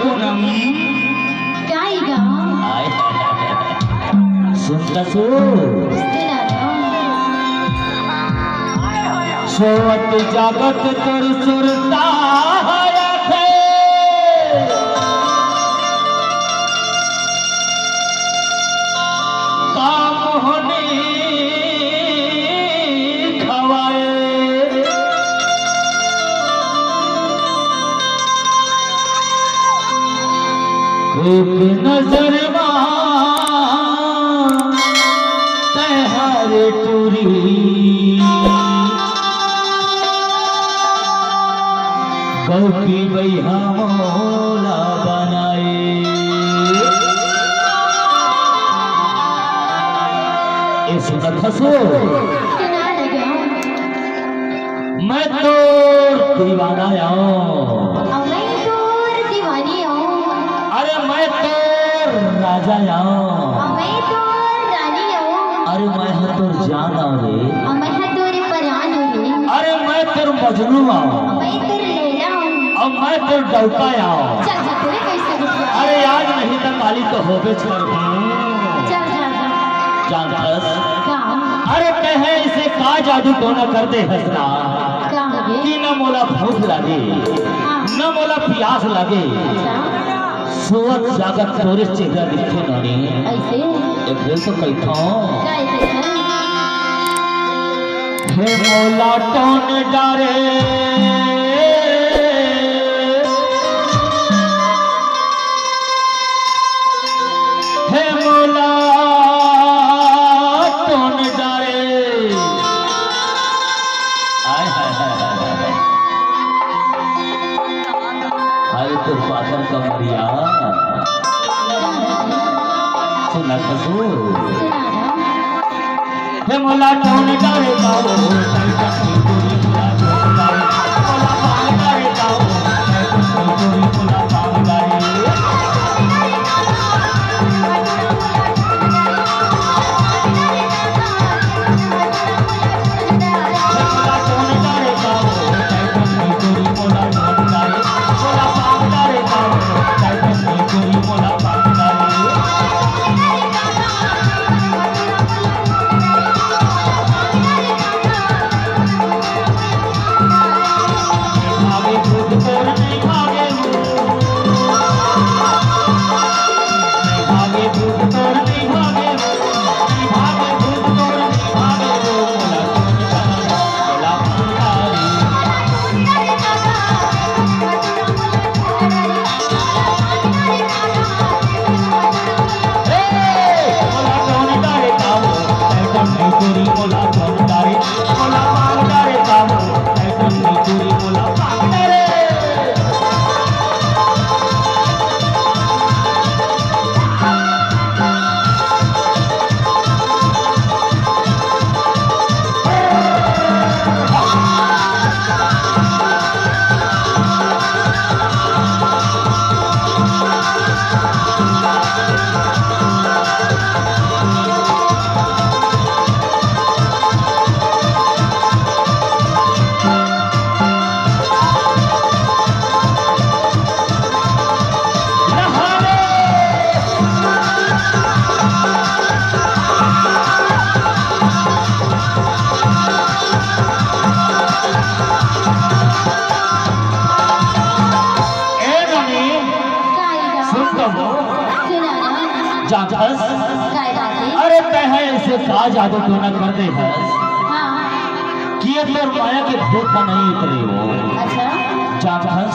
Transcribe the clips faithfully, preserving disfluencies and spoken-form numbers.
पूनम। काय गा? आय। सुन त सु। सुना ना। सोवत जागत तोर सुरता आथे। काम होनी खवाए। एक नजर मा तैहारे टूरी। गौकी बइहा मोला बनाए। ए सुनत हसो? सुना लगा। मैं तोर दीवाना आऊं। अउ मैं तोर दीवानी आऊं। अरे मैं तोर राजा आऊं। अउ मैं तोर रानी आऊं। अरे मैं ह तोर जान आऊं रे। अउ मैं ह तोर परान आऊं रे। अरे मैं तोर मजनू आऊं। अउ मैं तोर लैला आऊं। अउ मैं तोर डौका आऊं। चल जा तोरे कैसे बिटिया। अरे आज नहीं तो काली तो होबेच करबो। चल जा, जा। जानथस? का? अरे तैं ह इसे का जादू टोना कर दे हस ना? का हवे? कि न मोला भूख लागे, हाँ। न मोला पियास लागे। अच्छा। सोवत जागत तोरे चेहरा दिखे नोनी। ऐसे? एक दिन तो कहिथों। का ऐसे? हे मोला टोन डारे। हे मोला टोन डारे। हाय, हाय, हाय, हाय, हाय। अरे तोर पाथर कमरिया। सुना खसू। हे मोला टोन डारे बाबू। ए रानी, काय गा? सुन तो। सुना ना। जानथस? काय बात हे? अरे तैं ह ऐसे का जादू टोना कर दे हस? हाँ। कि ये तोर माया के भूत ह नहीं उतरे हो। अच्छा। जानथस?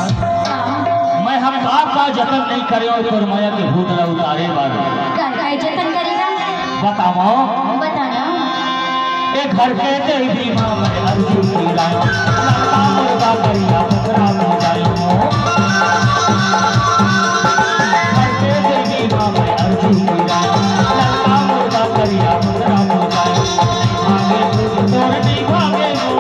हाँ। मैं ह का का जतन नहीं करे हों तोर माया के भूत ला उतारे बर। काय, काय जतन करे ना? बतावों। बताना। ए घर के देवी माँ मैं अर्जी पूरा, ललका मुर्गा करिया बकरा पूजायो। घर के देवी माँ मैं अर्जी पूरा, ललका मुर्गा करिया बकरा पूजायो। भागे भूत तोर नहीं भागे हो।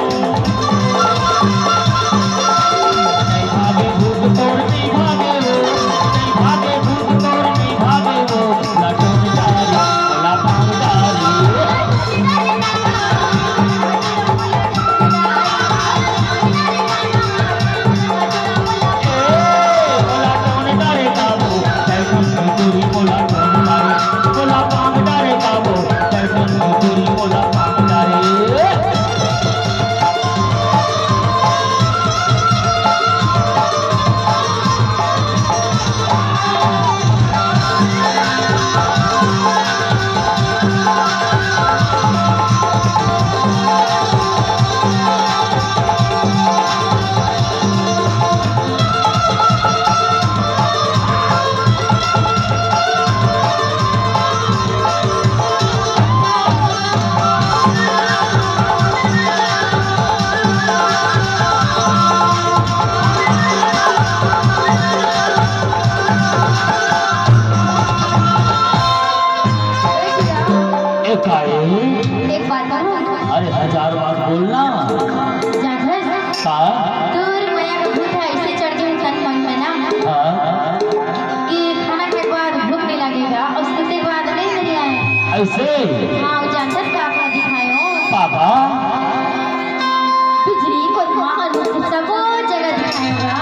बिजली, कोरमा, सबो जगह दिखाए गा।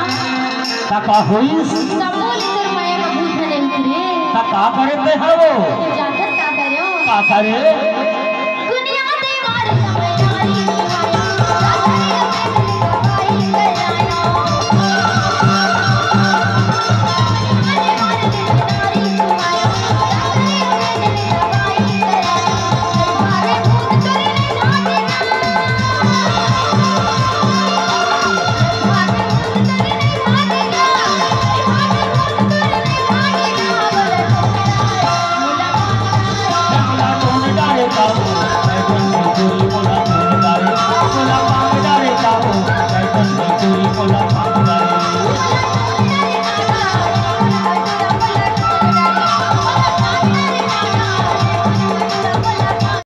त का होइस? सबो ले तोर मया का भूत ह ले उतरे। त का करे ते हवो? जानत का करे? का करे?